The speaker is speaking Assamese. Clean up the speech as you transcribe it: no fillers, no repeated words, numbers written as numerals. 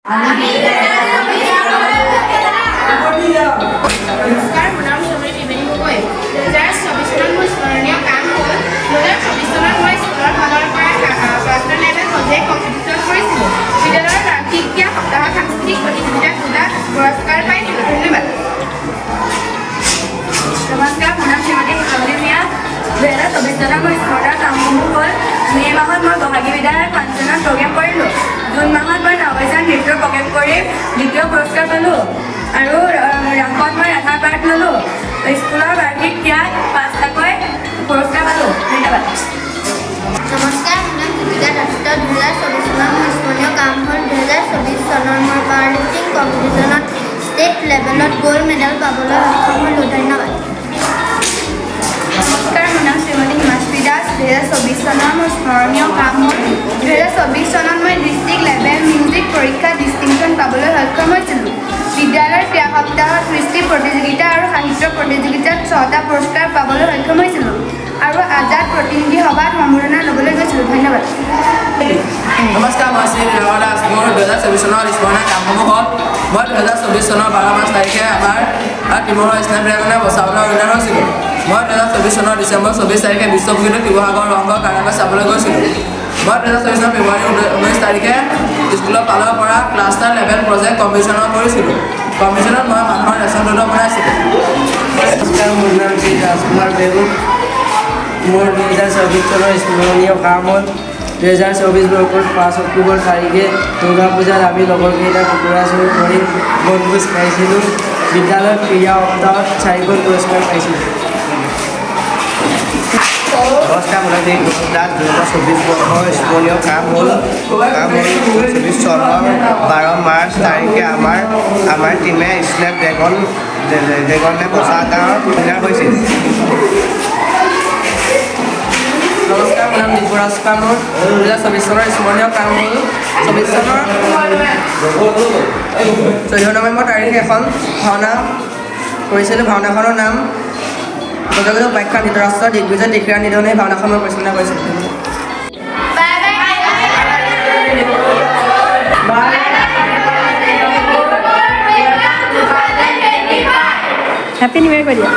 নমস্কাৰ, মোৰ নাম শ্ৰীমতী ত্ৰিবেণী গগৈ। 2024 চনত মোৰ স্মৰণীয় কাম হ'ল, 2024 চনত মই স্কুলৰ ফালৰ পৰা ক্লাষ্টাৰ লেভেল প্ৰজেক্ট কম্পিটিশ্যন কৰিছিলোঁ। বিদ্যালয়ৰ বাৰ্ষিক ক্ৰীড়া সপ্তাহত সাংস্কৃতিক প্ৰতিযোগিতাত দুটা পুৰস্কাৰ পাইছিলোঁ। ধন্যবাদ। নমস্কাৰ, মোৰ নাম শ্ৰীমতী শেফালী ভূঞা। 2024 চনৰ মোৰ স্মৰণীয় কামসমূহ হ'ল, মে' মাহত মই বহাগী বিদায় ফাংচনত প্ৰগ্ৰেম কৰিলোঁ। জুন মাহত মই নাওবৈচা নৃত্যৰ প্ৰগ্ৰেম কৰি দ্বিতীয় পুৰস্কাৰ পালোঁ আৰু ৰাসত মই ৰাধাৰ পাৰ্ট ল'লোঁ। স্কুলৰ বাৰ্ষিক ক্ৰীড়াত পাঁচটাকৈ পুৰস্কাৰ পালোঁ। ধন্যবাদ। নমস্কাৰ, মোৰ নাম কৃতিকা দত্ত। 2024 চনৰ মোৰ স্মৰণীয় কাম হ'ল, 2024 চনৰ মই পাৱাৰ লিফটিং কম্পিটিশ্যনত ষ্টেট লেভেলত গ'ল্ড মেডেল পাবলৈ সক্ষম হ'লোঁ। ধন্যবাদ। নমস্কাৰ, মোৰ নাম শ্ৰীমতী হিমাশ্ৰী দাস। 2024 চনৰ মোৰ স্মৰণীয় কাম হ'ল, 2024 চনত মই ডিষ্ট্ৰিক্ট লেভেল মিউজিক পৰীক্ষাত ডিষ্টিংশ্যন পাবলৈ সক্ষম হৈছিলোঁ। বিদ্যালয়ৰ ক্ৰীড়া সপ্তাহত কৃষ্টি প্ৰতিযোগিতা আৰু সাহিত্য প্ৰতিযোগিতাত ছটা পুৰস্কাৰ পাবলৈ সক্ষম হৈছিলোঁ আৰু আজাদ প্ৰতিনিধি সভাত সম্বৰ্ধনা ল'বলৈ গৈছিলোঁ। ধন্যবাদ। নমস্কাৰ, মই শ্ৰী নীলাকৰ দাস। মোৰ 2024 চনৰ স্মৰণীয় কামসমূহ হ'ল, মই 2024 চনৰ 12 মাৰ্চ তাৰিখে আমাৰ টিমৰ স্নেপড্ৰেগনে বচাবলৈ উইনাৰ হৈছিলোঁ। মই 2024 চনৰ ডিচেম্বৰ 24 তাৰিখে বিশ্বপ্ৰসিদ্ধ শিৱসাগৰ ৰংঘৰ কাৰেংঘৰ চাবলৈ গৈছিলোঁ। মই 2024 চনৰ ফেব্ৰুৱাৰী 19 তাৰিখে স্কুলৰ ফালৰ পৰা ক্লাষ্টাৰ লেভেল প্ৰজেক্ট কম্পিটিশ্যনত কৰিছিলোঁ। কম্পিটিশ্যনত মই মানুহৰ ৰেচন দুটা বনাইছিলোঁ। নমস্কাৰ, মোৰ নাম শ্ৰী ৰাজকুমাৰ পেগু। মোৰ 2024 চনৰ স্মৰণীয় কাম হ'ল, 2024 বৰ্ষৰ 5 অক্টোবৰ তাৰিখে দুৰ্গা পূজাত আমি লগৰকেইটা কুকুৰা চুৰ কৰি বনভোজ খাইছিলোঁ। বিদ্যালয়ত ক্ৰীড়া সপ্তাহত চাৰিখন পুৰস্কাৰ পাইছিলোঁ। নমস্কাৰ, মোৰ নাম শ্ৰী গৌৰৱ দাস। 2024 বৰ্ষৰ স্মৰণীয় কাম হ'ল, 24 চনৰ 12 মাৰ্চ তাৰিখে আমাৰ আমাৰ টীমে স্নেপ ড্ৰেগনে বচা গাঁৱৰ উইনাৰ হৈছিল। নমস্কাৰ, মোৰ নাম দিব্য ৰাজখোৱা। মোৰ 2024 চনৰ স্মৰণীয় কাম হ'ল, 24 চনৰ 14 নৱেম্বৰ তাৰিখে এখন ভাওনা কৰিছিলোঁ। ভাওনাখনৰ নাম গজগজ উপাখ্যান ধৃতৰাষ্ট্ৰ দিগ্বিজয় ত্ৰিশিৰা নিধন। এই ভাওনাখন মই পৰিচালনা কৰিছিলোঁ। Bye bye. Happy new year কৈ দিয়া।